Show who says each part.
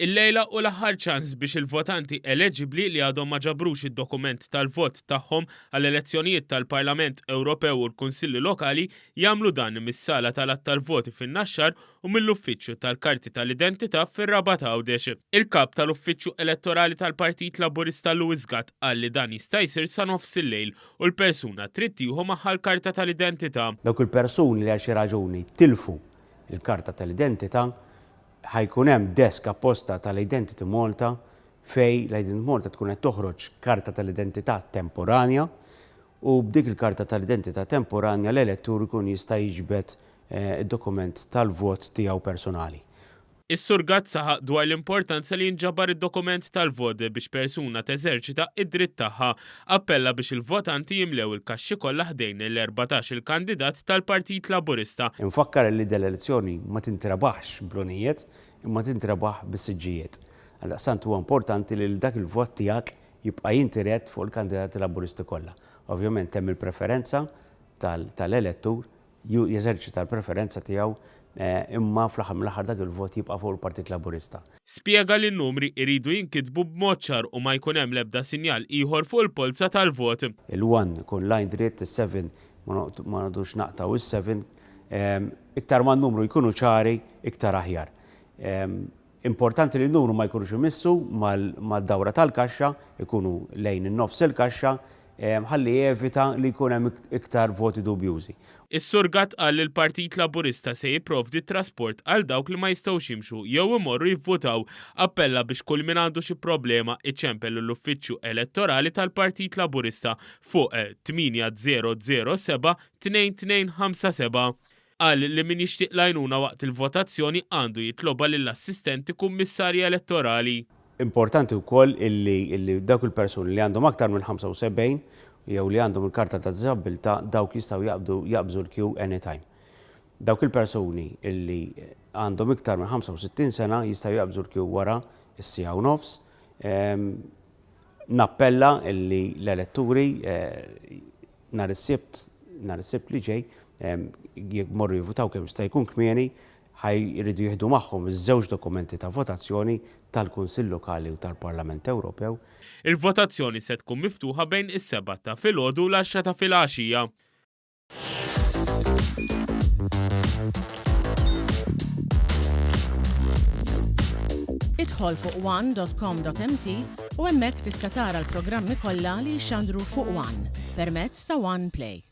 Speaker 1: Illejla hu l-aħħar ċans biex il-votanti eleġibbli li għadhom ma ġabrux id-dokument tal-vot tagħhom għall-elezzjonijiet tal-Parlament Ewropew u l-Kunsilli Lokali jagħmlu dan mis-sala tal-għadd tal-voti fin-Naxxar u mill-Uffiċċju tal-Karti tal-Identità fir-Rabat Għawdex. Il-Kap tal-Uffiċċju Elettorali tal-Partit Laburista Louis Gatt qal li dan jista' jsir sa nofs il-lejl u l-persuna trid tieħu magħha l-karta tal-identità.
Speaker 2: Dawk il-persuni li għal xi raġuni tilfu l-karta tal-identità Ħa jkun hemm desk apposta tal-Identity Malta fejn l-Identity Malta tkun qed toħroġ karta tal-identità temporanja u b'dik il-karta tal-identità temporanja l-elettur ikun jista' jiġbed id-dokument tal-vot tiegħu personali.
Speaker 1: Is-Sur Gatt saħaq dwar l-importanza li jinġabar id-dokument tal-vot biex persuna teżerċita id-dritt tagħha. Appella biex il-votanti jimlew il-kaxxi kollha ħdejn l-14 il-kandidat tal-Partit Laburista.
Speaker 2: Infakkar li din l-elezzjoni ma tintrebaħx bl-unijiet imma tintrebaħ bis-siġġijiet. Għaldaqstant huwa importanti li dak il-vot tiegħek jibqa' jintiret fuq il-kandidati Laburisti kollha. Ovvjament hemm il-preferenza tal-elettur jeżerċita l-preferenza tiegħu imma fl-aħħar mill-aħħar dak il-vot jibqa' fuq il-Partit Laburista.
Speaker 1: Spjega li n-numri jridu jinkitbu b'mod ċar u ma jkun hemm l-ebda sinjal ieħor fuq il-polza tal-vot.
Speaker 2: Il-one ikun line dritt, is-seven ma noqogħdux naqtgħu is-seven. Iktar ma n-numru jkunu ċari, iktar aħjar. Importanti li n-numru ma jkunux imissu mad-dawra tal-kaxxa, ikunu lejn in-nofs il-kaxxa, ħalli jevita li jkun hemm iktar voti dubjużi.
Speaker 1: Is-Sur Gatt qal li l-Partit Laburista se jipprovdi t-trasport għal dawk li ma jistgħux jimxu jew imorru jivvutaw. Appella biex kull min għandu xi problema iċempel lill-Uffiċċju Elettorali tal-Partit Laburista fuq 8007 2257. Qal li min jixtieq l-għajnuna waqt il-votazzjoni għandu jitlobha lill-assistenti kummissarji elettorali.
Speaker 2: Importanti wkoll illi dawk il-persuni li għandhom aktar minn 75 jew li għandhom il-karta ta' diżabbiltà dawk jistgħu jaqbdu jaqbżu l-queue anytime. Dawk il-persuni illi għandhom iktar minn 65 sena jistgħu jaqbżu l-queue wara s-siegħa u nofs. Nappella illi l-eletturi Nhar is-Sibt, nhar is-Sibt li ġej, jekk morru jivvutaw kemm jista' jkun kmieni, ħa jridu jieħdu magħhom iż-żewġ dokumenti ta' votazzjoni tal-Kunsill Lokali u tal-Parlament Ewropew.
Speaker 1: Il-votazzjoni se tkun miftuħa bejn is-sebgħa ta' filgħodu u l-għaxra ta' filgħaxija.
Speaker 3: Idħol fuq one.com.mt u hemmhekk tista' tara l-programmi kollha li jixxandru fuq One permezz ta' One Play.